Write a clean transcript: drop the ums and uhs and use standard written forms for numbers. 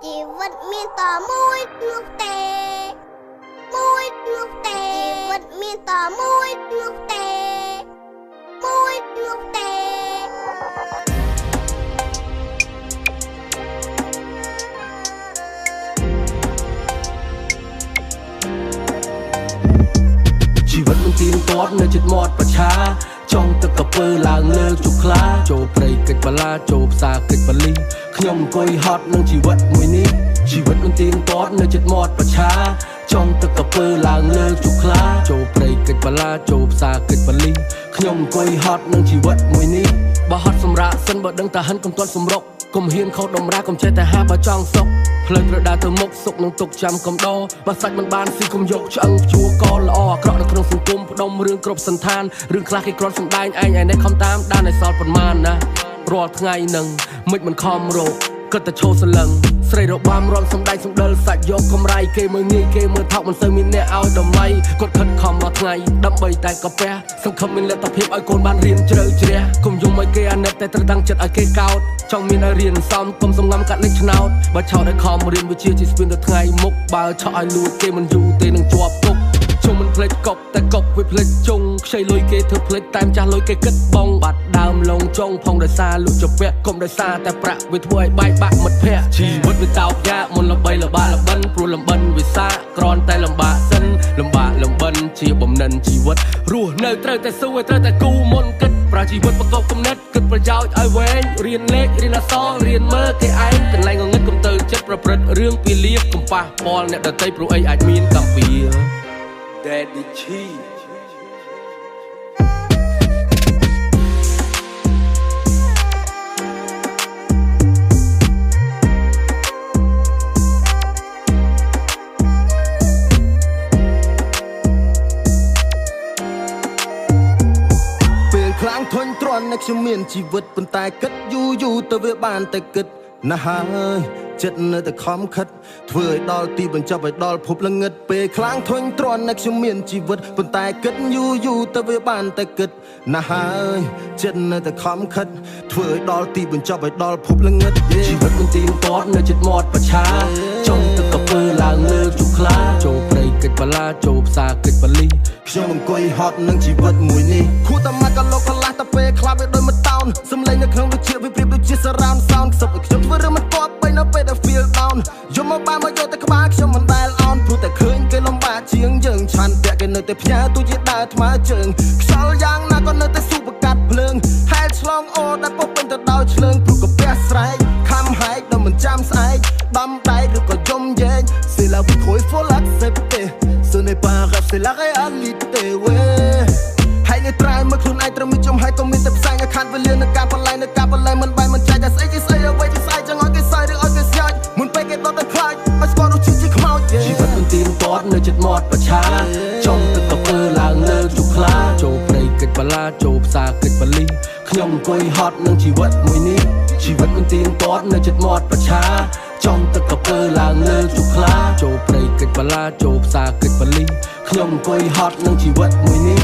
ជីវិតមានតមួយនោះទេមួយនោះទេជីវិតមានតមួយនោះទេមួយនោះទេ ជីវិតមិនទៀងទាត់នៅចិត្តមាត់ប្រឆាចង់ទឹកកពើឡើងលើជុកខ្លាចូលព្រៃកិច្ចបលាចូលផ្សារកិច្ចបលីខ្ញុំអង្គុយហត់នឹងជីវិតមួយនេះជីវិតមិនទៀងទាត់នៅចិត្តមាត់ប្រឆាចង់ទឹកកពើឡើងលើជុកខ្លាចូលព្រៃកិច្ចបលាចូលផ្សារកិច្ចបលីខ្ញុំអង្គុយហត់នឹងជីវិតមួយនេះបើហត់សម្រាប់សិនបើដឹងតាហិនកុំទាន់សម្រុកកុំហ៊ានខុសតម្រាកុំចេះតែហាបើចង់សុកផ្លូវត្រូវដើរទៅមុខសុកនឹងទុកចាំកំដរបើសាច់មិនបានស៊ីកុំយកឆ្អឹងព្យួរកល្អអាក្រក់នៅក្នុងសង្គមផ្ដុំរឿងគ្រប់សន្តានរឿងខ្លះគេគ្រាន់សំដែងឯងឯនេះខំតាមដានឲ្យសល់ប៉ុន្មានណារាល់ថ្ងៃនឹងមិនមិនខំរកគិតតែឈោសលឹងស្រីរបាំរំសំដែងសំដិលសាច់យកកម្រៃគេមើលងាយគេមើលថោកមិនសូវមានអ្នកឲ្យតម្លៃគាត់ខិតខំរាល់ថ្ងៃដើម្បីតែកាពះសង្ឃឹមមានលទ្ធភាពឲ្យកូនបានរៀនជ្រៅជ្រះកុំយំឲ្យគេអាណិតតែត្រូវតាំងចិត្តឲ្យគេកោតចង់មានឲ្យរៀនសំកុំសំងំកាត់លេខឆ្នោតបើឆោតឲ្យខំរៀនវិជាជាស្ពានទៅថ្ងៃមុខបើឆក់ឲ្យលួចគេមិនយូរទេនឹងជាប់គុកជុំមិនភ្លេចកុកតែកុកវាភ្លេចជុងខ្ចីលុយគេធ្វើភ្លេចតែម្ចាស់លុយគេគិតបងបាត់ដើមលងចុងផងដោយសារលក់ជពាក់កុំដោយសារតែប្រាក់វាធ្វើឲ្យបែកបាក់មិត្តភក្តិជីវិតវាតោកយ៉ាមុនល្បីល្បាល្បិនព្រោះលំបិនវាសាក្រនតែលំបាកសិនលំបាកលំបិនជាបំណិនជីវិតរស់នៅត្រូវតែស៊ូឲ្យត្រូវតែគូមុនគិតប្រាជីវិតប្រកបគំនិតគិតប្រយោជន៍ឲ្យវែងរៀនលេខរៀនអក្សររៀនមើលគេឯងកន្លែងងងឹតកុំទៅចិត្តប្រព្រឹត្តរឿងពីលៀបកុំប៉ះពាល់អ្នកដទៃព្រោះអីអាចមានកម្មពៀ Daddy Chi ពេលខ្លាំងធុញទ្រាន់នៅខ្ញុំមានជីវិតប៉ុន្តែគិតយូរយូរទៅវាបានតែគិតណាស់ហើយចិត្តនៅតែខំខិតធ្វើឲ្យដល់ទីបញ្ចប់ឲ្យដល់ភពល្ងឹតពេលខ្លាំងធុញទ្រាន់នៅខ្ញុំមានជីវិតប៉ុន្តែគិតយូរយូរទៅវាបានតែគិតណាស់ហើយចិត្តនៅតែខំខិតធ្វើឲ្យដល់ទីបញ្ចប់ឲ្យដល់ភពល្ងឹត ជីវិតមិនទៀងទាត់នៅចិត្តមាត់ប្រឆាចង់ទឹកកពើឡើងលើជុកខ្លាចូលព្រៃកិច្ចបលាចូលផ្សារកិច្ចបលី ខ្ញុំអង្គុយហត់នឹងជីវិតមួយនេះខួរតែមកកលោកកន្លះតែពេលខ្លះវាដូចមកតោនសំឡេងនៅក្នុងដូចជាវាប្រៀបដូចជា surround sound ខ្សឹបឲ្យខ្ញុំធ្វើរឿងមិនគប្បីនៅពេលដែល feel down យកមកបានមកយកតែក្បាលខ្ញុំមិនដែលអន់ព្រោះតែឃើញគេលំបាកជាងយើងឆាន់ពាក់គេនៅតែផ្ញើទូជាដើរថ្មើរជើងខ្យល់យ៉ាងណាក៏នៅតែស៊ូបកាត់ភ្លើងហែលឆ្លងអូដែលពោពេញទៅដោយឆ្លើងព្រោះកាពះស្រែកខំហែកដល់មិនចាំស្អែកដំដែកឬក៏យំយែង C'est la vie trop il faut l'accepter ce n'est pas un rêve c'est la réalité ouais ហើយនេះត្រែមើលខ្លួនឯងត្រូវមានចំហើយកុំមានតែផ្សែងឲ្យខាត់វេលានៅការបលែងនៅការបលែងមិនបែមិនចែកតែស្អីជាស្អីអ្វីជាស្អែកចង់ឲ្យគេសើឬឲ្យគេស្ញាច់មុនពេលគេដុតឲ្យខ្លាចឲ្យស្គាល់រសជាតិជាខ្មោច ជីវិតមិនទៀងទាត់នៅចិត្តមាត់ប្រឆាចង់ទឹកកពើឡើងលើជុកខ្លាចូលព្រៃកិច្ចបលាចូលផ្សារកិច្ចបលីខ្ញុំអង្គុយហត់នឹងជីវិតមួយនេះជីវិតមិនទៀងទាត់នៅចិត្តមាត់ប្រឆាចង់ទឹកកពើឡើងលើជុកខ្លាចូលព្រៃកិច្ចបលាចូលផ្សារកិច្ចបលីខ្ញុំអង្គុយហត់នឹងជីវិតមួយនេះ